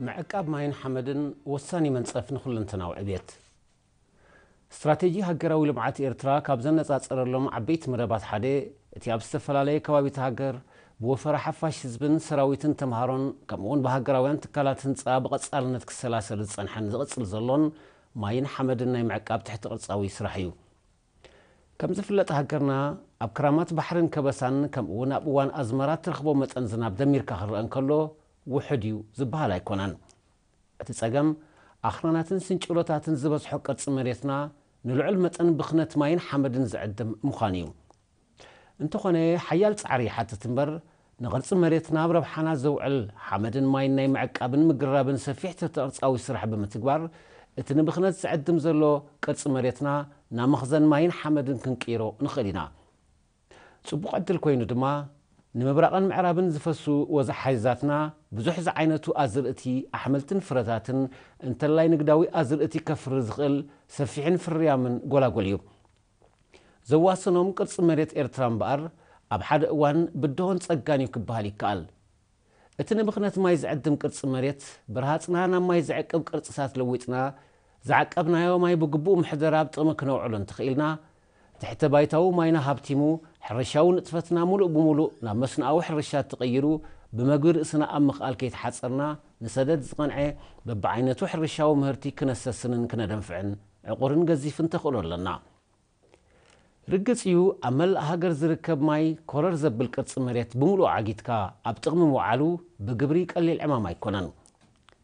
ምዕቃብ ማይን ሓመድን ወሳኒ መንጸፍ ንኹለንተናዊ ዕብየት። ስትራቴጂ ሃገራዊ ልምዓት ኤርትራ ካብ ዘነጻጸረሎም ዓበይቲ መደባት ሓደ፣ እቲ ኣብ ዝተፈላለየ ከባቢታት ሃገር ብወፈራ ሓፋሽ ህዝብን ሰራዊትን ተምሃሮን ከምኡውን ብሃገራውያን ትካላት ህንጻ ብቐጻልነት ክሰላሰል ዝጸንሐን ዝቕጽል ዘሎን ማይን ሓመድን ናይ ምዕቃብ ትሕቲ ቅርጻዊ ስራሕ እዩ። ከም ዝፍለጥ ሃገርና ኣብ ክራማት ባሕርን ከበሳን ከምኡውን ኣብ እዋን ኣዝመራ ትረኽቦ መጠን ዝናብ ደሚርካ ክረአ እንከሎ ውሑድ እዩ ዝበሃል ኣይኮነን። እቲ ጸገም ኣኽራናትን ስንጭሮታትን ዝበዝሖ ቅርጺ መሬትና ንልዑል መጠን ብኽነት ማይን ሓመድን ዝዕድም ምዃኑ እዩ። እንተኾነ ሓያል ጻዕሪ ይሓትት እምበር ንቕርጺ መሬትና ኣብ ረብሓና ዘውዕል ሓመድን ማይን ናይ ምዕቃብን ምግራብን ሰፊሕ ትሕተ ቅርጻዊ ስራሕ ብምትግባር እቲ ንብኽነት ዝዕድም ዘሎ ቅርጺ መሬትና ናብ መኽዘን ማይን ሓመድን ክንቅይሮ ንኽእል ኢና። ጽቡቕ ዕድል ኮይኑ ድማ ንምብራቕን ምዕራብን ዝፈሱ ወዛሓይዛትና ብዙሕ ዝዓይነቱ ኣዝርእቲ ኣሕምልትን ፍረታትን እንተላይ ንግዳዊ ኣዝርእቲ ከፍሪ ዝኽእል ሰፊሕን ፍርያምን ጎላጎል እዩ። ዘዋሰኖም ቅርጺ መሬት ኤርትራ እምበኣር ኣብ ሓደ እዋን ብድሆን ጸጋን እዩ ክበሃል ይከኣል። እቲ ንብኽነት ማይ ዝዕድም ቅርጺ መሬት ብረሃጽና ናብ ማይ ዝዕቅብ ቅርጽታት ለዊጥና ዝዓቀብናዮ ማይ ብግቡእ ምሕደራ ኣብ ጥቕሚ ክነውዕሎ እንተኽኢልና ትሕተ ባይታዊ ማይና ሃብቲሙ ሕርሻዊ ንጥፈትና ሙሉእ ብሙሉእ ናብ መስኖኣዊ ሕርሻ ተቐይሩ ብመግቢ ርእስና ኣብ ምኽኣል ከይተሓጸርና ንሰደድ ዝቐንዐ በብዓይነቱ ሕርሻዊ ምህርቲ ክነሰስንን ክነደንፍዕን ዕቑርን ገዚፍን ተኽእሎ ኣለና። ርግጽ እዩ ኣብ መላእ ሃገር ዝርከብ ማይ ኮረር ዘብል ቅርጺ መሬት ብምሉኡ ዓጊትካ ኣብ ጥቕሚ ምውዓሉ ብግብሪ ቀሊል ዕማም ኣይኮነን።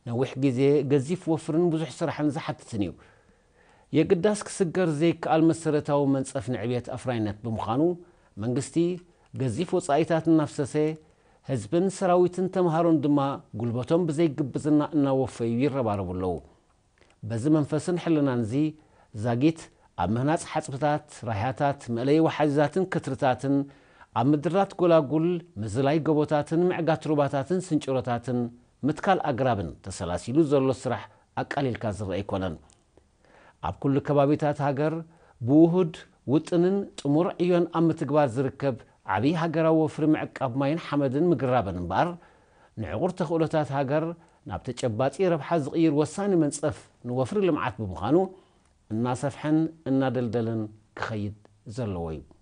ነዊሕ ግዜ ገዚፍ ወፍርን ብዙሕ ስራሕን ዝሓትትን እዩ። የግዳስ ክስገር ዘይከኣል መሰረታዊ መንጸፍ ንዕብየት ኣፍራይነት ብምዃኑ መንግስቲ ገዚፍ ወጻኢታት እናፍሰሰ ህዝብን ሰራዊትን ተምሃሮን ድማ ጉልበቶም ብዘይግብዝና እናወፈዩ ይረባረቡ ኣለዉ። በዚ መንፈስን ሕልናን እዚ ዛጊት ኣብ ምህናጽ ሓጽብታት፣ ራህያታት፣ መእለዪ ወሓዚታትን ክትርታትን፣ ኣብ ምድራት ጎላጉል፣ ምዝላይ ጎቦታትን ምዕጋት ሩባታትን ስንጭሮታትን ምትካል ኣግራብን ተሰላሲሉ ዘሎ ስራሕ ኣቃሊልካ ዝረአ ኣይኮነን። ኣብ ኩሉ ከባቢታት ሃገር ብውሁድ ውጥንን ጥሙር ዕዮን ኣብ ምትግባር ዝርከብ ዓብዪ ሃገራዊ ወፍሪ ምዕቃብ ማይን ሓመድን ምግራብን እምበኣር ንዕቑር ተኽእሎታት ሃገር ናብ ተጨባጢ ረብሓ ዝቕይር ወሳኒ መንጸፍ ንወፍሪ ልምዓት ብምዃኑ እናሰፍሐን እናደልደለን ክኸይድ ዘለዎ እዩ።